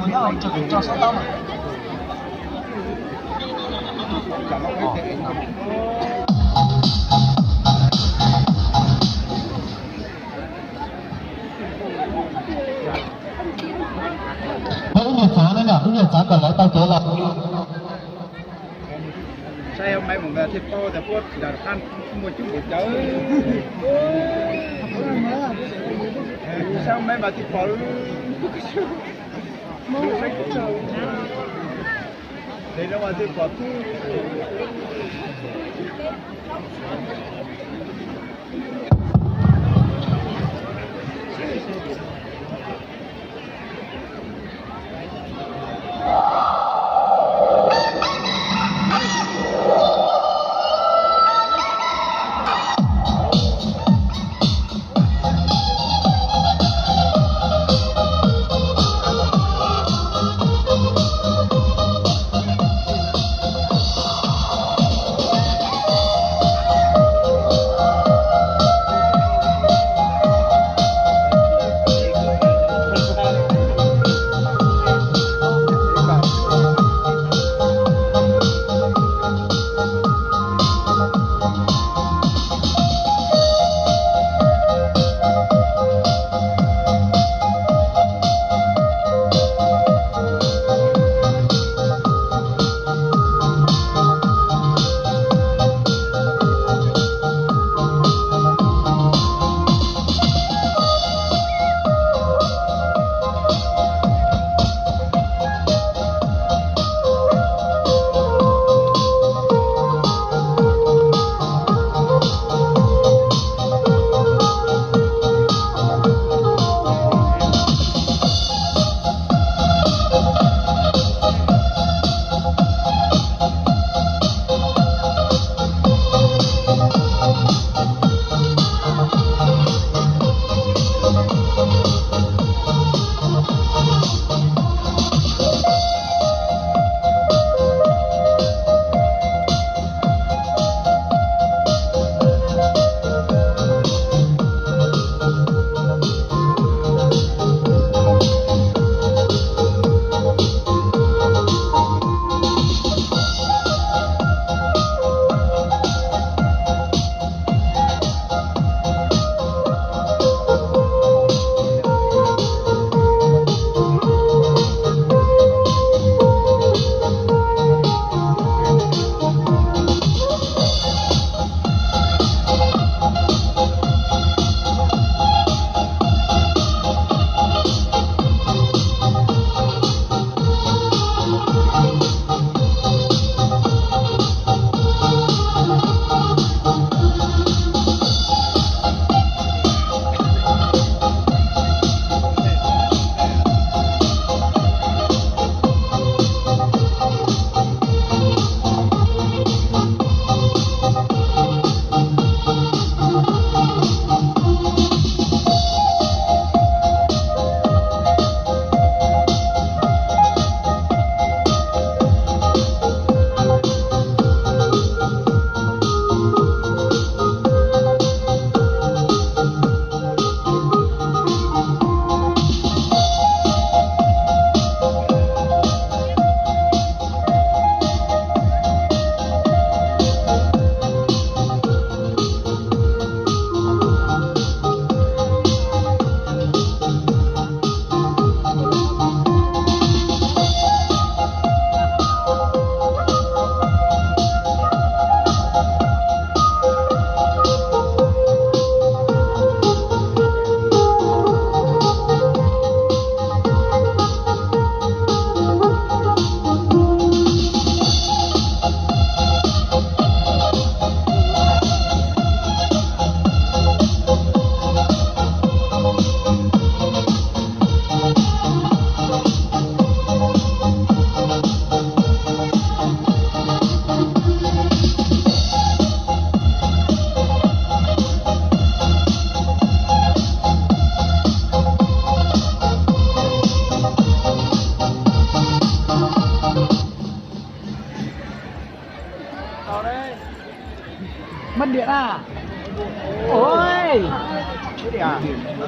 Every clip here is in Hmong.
Peb ib nyuag txav na, ib nyuag txav kom lawv tau kev los. Saib maiv mus mas thiaj paub tias puab nram qab muaj coob npaum cas. Saib maiv mas thiaj paub. Saib no mas thiaj paub.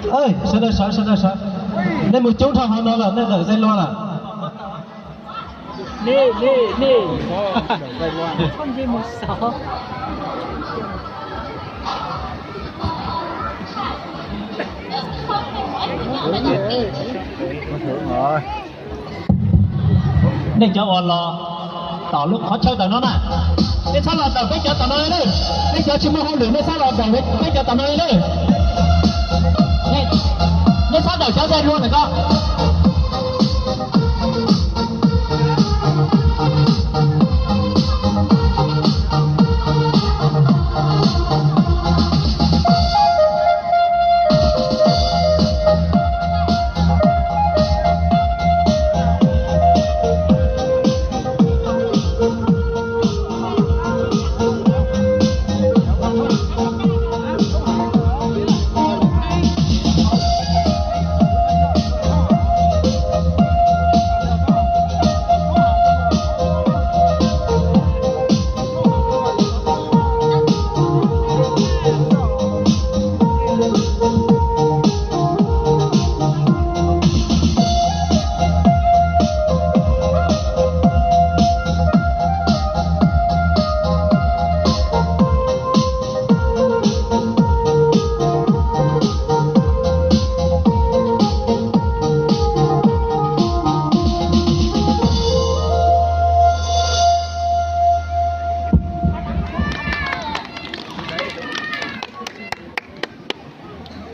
Oj, sawv daws sawv, sawv daws sawv. Nej mus coob dhau hauv no lawm, nej tawm zej luag lawm. Nej cov uas los tom lub qhov chaw ntawm no na, nej txhob los dawm peb cov tom no li. Nej cov tsis muaj hauj lwm nej txhob los dawm peb cov tom no li. Nej txhob dawm cov dej luag ntawm ko.